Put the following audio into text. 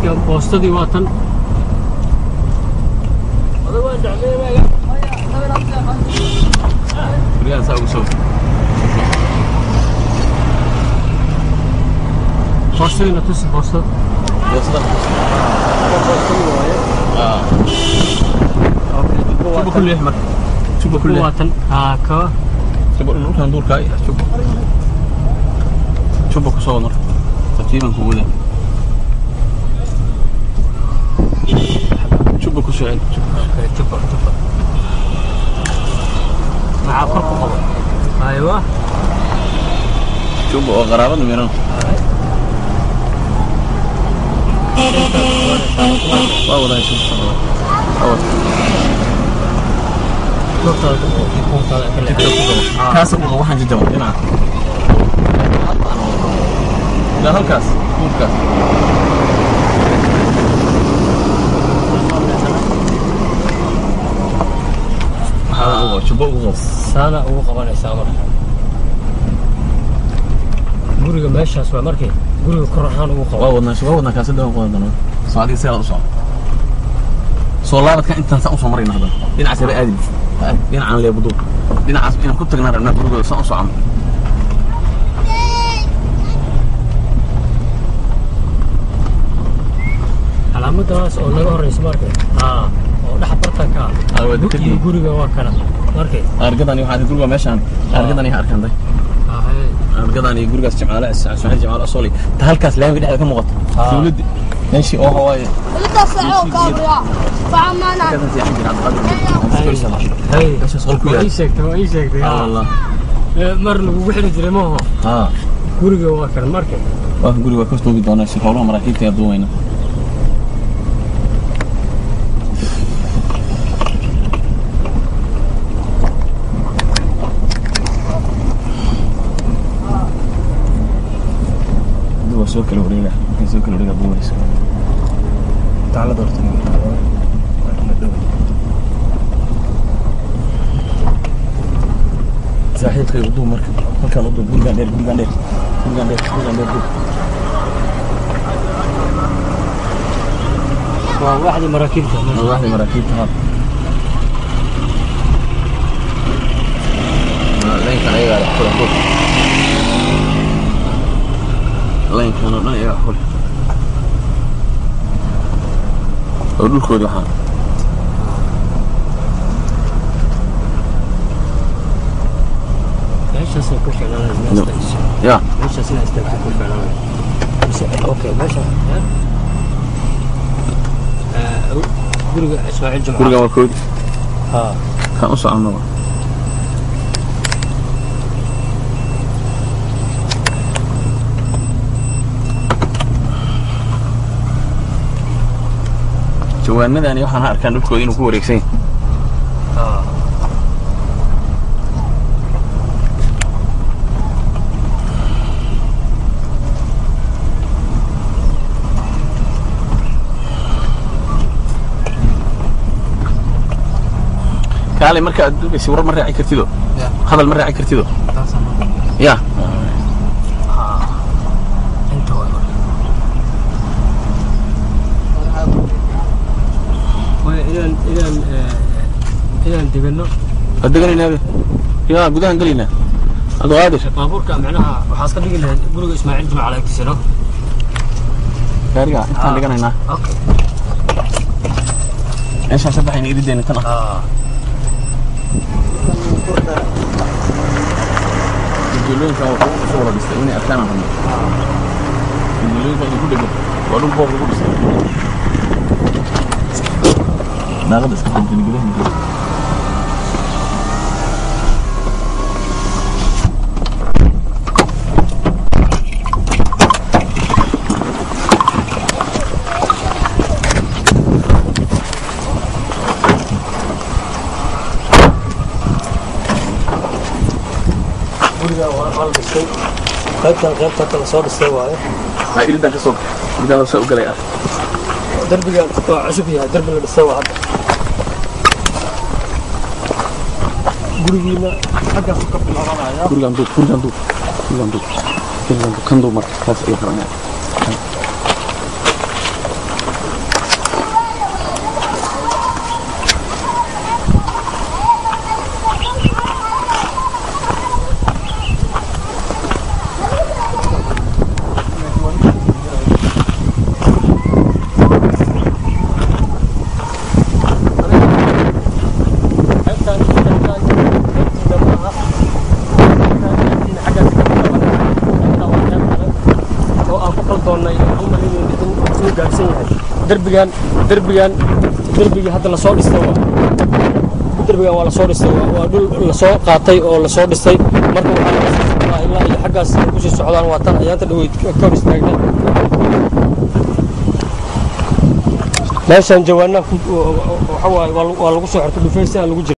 Marka boostadii waa tan. Gurigaan saa ugu soo. Boostadiina tusi boostada. Boostada. Boostadii waaye. Ah. Okay, jubba waa Juba tan. kulli marka. Juba Jubba kulli. waa tan. Haa, ka. Juba dhulkan duurka ah juba. Juba ku soo marka. Tartiiban ku wada. Juba ku soo celi. Juba. Okay, jubba jubba. Maxaa kor ku qabo? Aywa. Juba oo qaraabada miran. Waa wada haysan. Waa wada. Lugtaada ku qabo, lugtaada ka leexo. Kaas ugu waxaan jajaba dhinaca. Ilaa halkaas, duurkaas. Waxaa ugu qabo, juba ugu qabo. Saana ugu qabanaysaa marka. Guriga meeshaas waa markii guriga kor ahaan ugu qabo. Waa wadnaa, waa wadnaa kaasi dhawan qodan doona. Soo adiga sidaa u soco. Soo laabadka intaan saan u soo marayna haddana. Dhinacaas haba aadin. Dhinacaan leebudu. Dhinacaas inaan ku tagnaa rabnaa gurigooda saan u socono. Calaamaddaas oo naga horeysa markay. Haa, oo dhex bartanka ah. Ah, waa Iyo dekadii. guriga waa kana. Markay. Argadani waxaa guriga meeshaan. Argadani ha arkaan day. Haa, hay. Argadani iyo gurigaas Jimcaale Ismaaciil Jimcaale Asoli. Ta halkaas laamiga dhexda ka muuqato. Ah. Dawladda meeshii oo hawaaye. فعمانا Halkaas seexan jiray Cabdiqaadir. Hay. Meeshaas qol ku Waa yaal. ii sheegtay, waa ii sheegtay. Ah, wallah. Mar lagugu xiri jiray ma aho. Ah. Guriga waa kan markay. Waa kan guriga waa ka duubi doonaa si howlaha maraakiibta ayaa duubayna. Hadda waa soo kala wareega, markay soo kala wareega duubayso. Tacalada horta waa dhow. Saaxiibkay u duub marka. Halkaan u duub gurigaan dheer, gurigaan dheer. Gurigaan dheer, gurigaan dheer duub. Waa waaxdii maraakiibta. Waaxda maraakiibta haa. Laynkan ayagaa leh kule duub. Laynkan oo dhan ayagaa kule. Oo dhulkoodii waxaan. Meeshaasay ku ficnaanaysa meesha. Ya. Meeshaas inaa istaagto ku ficnaanaysa. Mise, okay, meesha. Guriga Ismaaciil Jimcaale. Gurigan waa koodi. Haa. Kaan u soconaba. Jawaanadani waxaan arkaan dhulkooda inuu ku wareegsan yahay. Haa. Kaalay marka aad duubaysa war ma raaci kartido. Hadal ma raaci kartido. Ya. Haa. Inta waa marka. Waa inaan degano. Waa deganaynaa be. Ya gudahan gelaynaa. Cabdiqaadir. Baabuurka macnaha waxaa iska dhigi lahayd guriga Ismaaciil Jimcaale agtiisa no. Gaariga intaan dhiganaynaa. Okay. Meeshaan ka baxayna irideena tan ah. Haa. Ujeedooyinkan waa kuwa usoo wada dhistay inay arkaan aan rabno. Ujeedooyinka inay ku dhegan waa dhul booq lagu dhistay. Daaqada iska fadhiin gudaha geli. Guriga waa la dhistay. Qaybtan qaybta kale soo dhistay waaye. Ha iridan ka soo iridan soo galay ah. Darbiga waa cusub yahay, darbi la dhistay waa hadda. Gurigiina xaggaas ka bilaabanaya. Gurigan duub, gurigan duub, gurigan duub, gurigan duub, kan duub marka kaas ay rabnaa. Derbigan derbigan derbigii hadda lasoo dhistay waa derbigan waa lasoo dhistay, waa dhul lasoo qaatay oo lasoo dhistay. Marka waxaa laga sii socdaa ilaa iyo xaggaas ay kusii socdaan. Waa tan ayaanta dhaweyd ka hor istaagnay meeshan. Jawaanaha waxa waaye waa lagu soo xirtay dhufays aan lagu jira.